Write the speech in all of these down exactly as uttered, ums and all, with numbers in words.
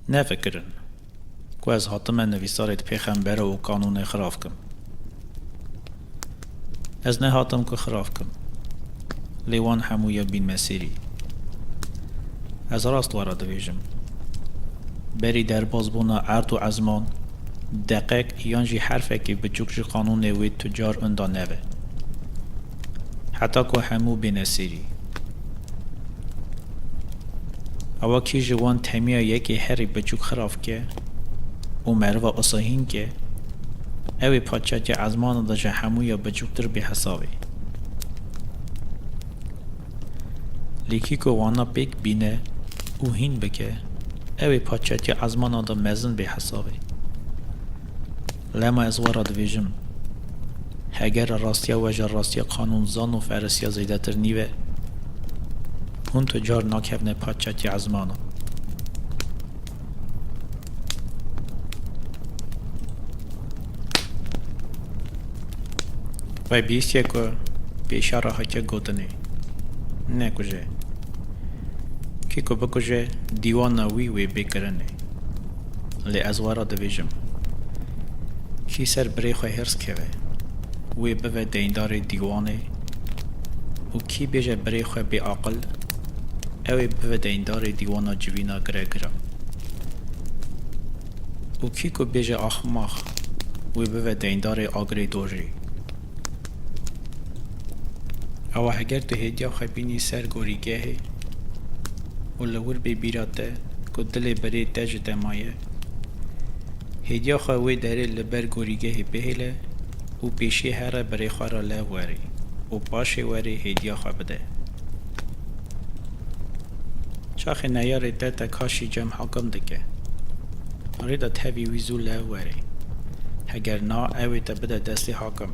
Nefikirin ku ez hatime nivîsarê di pêxembera û kanûnê xirav kim. Ez nehatim ku xirav kim. Lê wan hemû ya bînme sêrî. Ez rast we re dibêjim. Berî derbazbûna erd û ezman, deqek yan jî herfekî biçûk ji qanûnê wê tucar inda nebe. Heta ku hemû bêne sêrî. Ewa kî ji wan temiya yekê herî biçûk xirav ke û meriva isahîn ke, ew ê paçatiya ezmana de ji hemûya biçûktir bê hesabê. Lê kî ku wana pêk bîne û hîn bike, ew ê paçatiya ezmana de mezin bê hesabê. Lema ez we re dibêjim, heger rastiya we ji rastiya qanûnzan û ferisiya zêdetir nîve, hûn tu car nakevne paçatiya ezmana. We bihîstiye ku pêşa re hatiye gotinê, nekuje. Kî ku bikuje, dîwana wî wê bê kirinê. Lê ez we re dibêjim, kî ser birê xwe hêrs keve, wê bive deyndarê dîwanê û kî bêje birê xwe bêaqil, ew ê bive deyndarê dîwana civîna giregira. Û kî ku bêje axmax, wê bive deyndarê agirê dojê. Ewa heger tu hêdiya xwe bînî ser gorîgehê û li wir bê bîra te ku dilê birê te ji te maye, hêdiya xwe wê derê li ber gorîgehê bihêle û pêşî here birê xwe re lev werê û paşê werê hêdiya xwe bide. Çaxê neyarê te te kaşî cem hakim dike. Rê de tevî wî zû lev werê. Heger na, ew ê te bide destê hakim.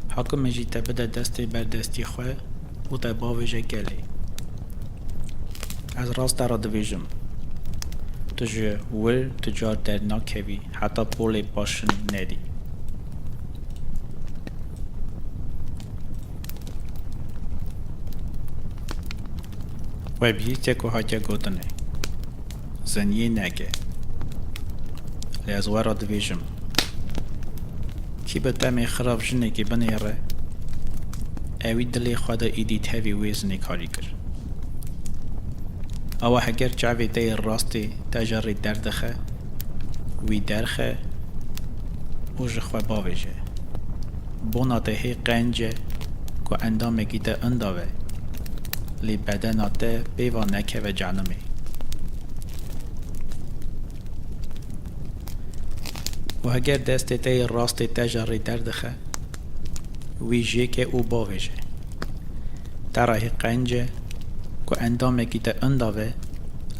Hakim ê jî te bide destê berdestî xwe û te bavêje gelê. Ez rast te re dibêjim, tu ji wir tu car dernakevî heta polê paşin nedî. We bihîstiye ku hatiye gotinê, ziniyê neke. Lê ez we re dibêjim, kî bi temê xirav jinekê binêre, ewî dilê xwe de êdî tevî wê zinê karî kir. Ewa heger çavê te yê rastê te ji rê derdixe, wî derxe û ji xwe bavêje. Bona te hê qenc e ku endamekî te inda ve, lê bedena te pê va nekeve cenimê. Û heger destê te yê rastê te ji rê derdixe, wî jêke û bavêje. Te re hê qenc e ku endamekî te inda ve,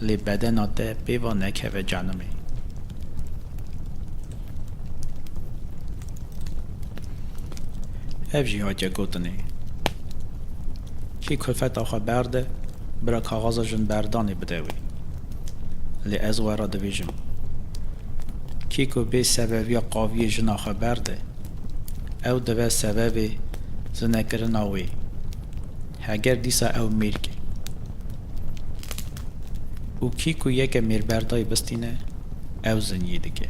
lê bedena te pê va nekeve cenimê. Ev jî hatiye gotinê, kî kulfeta xwe berde, bira kaxaza jinberdanê bide wê. Lê ez we re dibêjim, kî ku bê sebebiya qaviyê jina xwe berde, ew dibe sebebê zinekirina wê. Heger dîsa ew mêrk e. Û kî ku yeke mêrberdayî bistîne, ew ziniyê dike.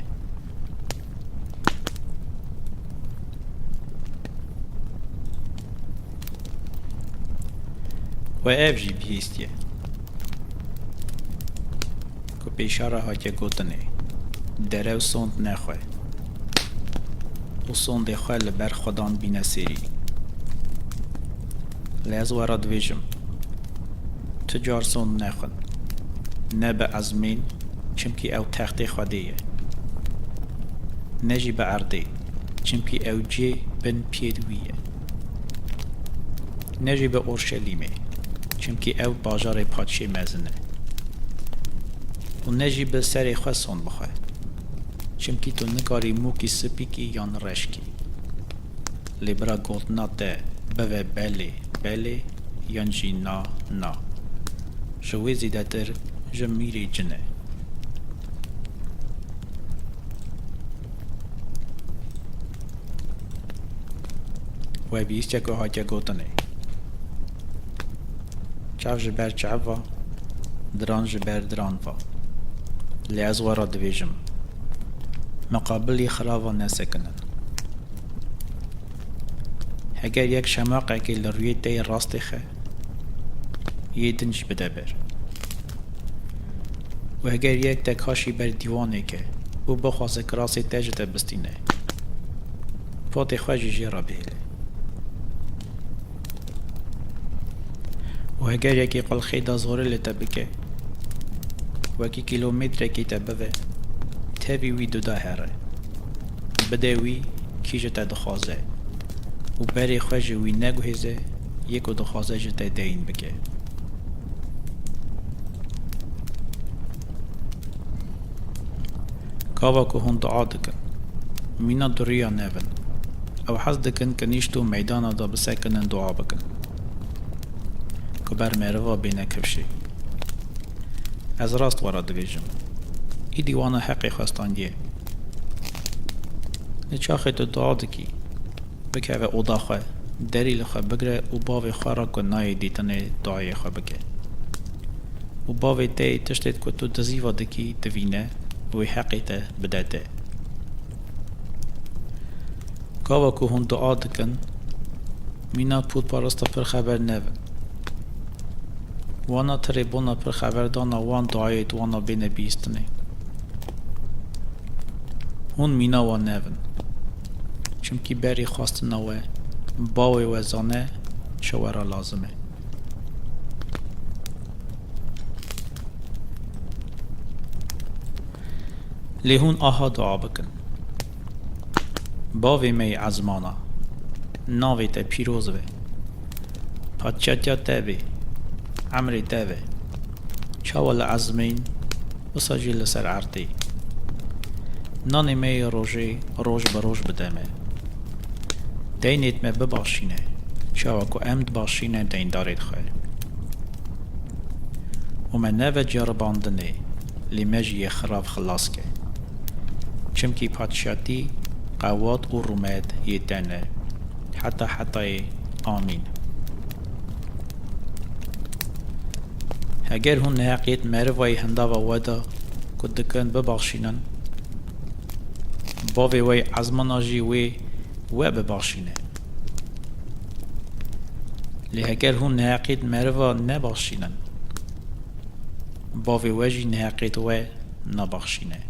We ev jî bihîstiye ku pêşa re hatiye gotinê, derew sond nexwe û sondê xwe li ber Xudan bîne sêrî. Lê ez we re dibêjim, tu car sond nexwin, ne bi ezmên, çimkî ew textê Xwedê ye, ne jî bi erdê, çimkî ew cê bin piyêd wî ye, ne jî bi Orşelîmê, çimkî ew bajarê padşê mezin e, û ne jî bi serê xwe sond bixwe, çimkî tu nikarî mûkî spî kî yan reş kî. Lê bira gotina te bive belê, belê, yan jî na, na. Ji wê zêdetir ji mîrê cin e. We bihîstiye ku hatiye gotinê, çav ji ber çav va, diran ji ber diran va. Lê ez we re dibêjim, miqabilî xiravan nesekinin. Heger yek şemaqekê li rûyê te yê rastê xe, yê din jî bide ber. Û heger yek te kaşî ber dîwanê ke û bixwaze kirasê te ji te bistîne, potê xwe jî jê re bihêle. Û heger yekî qulxê da zorê li te bike, wekî kîlometrekî te bive, tevî wî duda here. Bide wî kî ji te dixwaze û berê xwe ji wî neguhêze, yê ku dixwaze ji te deyn bike. Gava ku hûn dua dikin, mîna duriya nevin. Ew hez dikin kinîşt û meydana de bisekinin dua bikin, ku ber meriva bêne kifşê. Ez rast we re dibêjim, îdî wana heqê xwe standiye. Li çaxê tu dua dikî, bikeve oda xwe, derî li xwe bigire û bavê xwe re ku nayê dîtinê duayê xwe bike. Û bavê te yê tiştê ku tu dizîva dikî divîne û wê heqê te bide te. Gava ku hûn dua dikin, mîna pûtparista pir xeber nevin. Wana tirê bona pir xeberdana wan duayê di wana bêne bihîstinê. Hûn mîna wan nevin. Çimkî berî xwestina we, bawê we zane çi we re lazim e. Lê hûn aha dua bikin. Bavê me yê ezmana, navê te pîroz be. Padşatiya te be, emrê te be. Çawa li ezmên, wisa jî li ser erdê. Nanê me yê rojê roj bi roj bide me. Deynêd me bibaşîne, çawa ku em dibaşîne deyndarêd xwe. Û me neve ceribandinê, lê me jî yê xirav xilas ke. Çimkî padşatî, qewat û rûmet yê te ne. Heta hetayê. Amîn. Heger hûn neheqiyêt merivayî hindava we de ku dikin bibaxşînin, bavê we yê ezmana jî wê we bibaxşîne. Lê heger hûn neheqiyêt meriva nebaxşînin, bavê we jî neheqiyêt we nabaxşîne.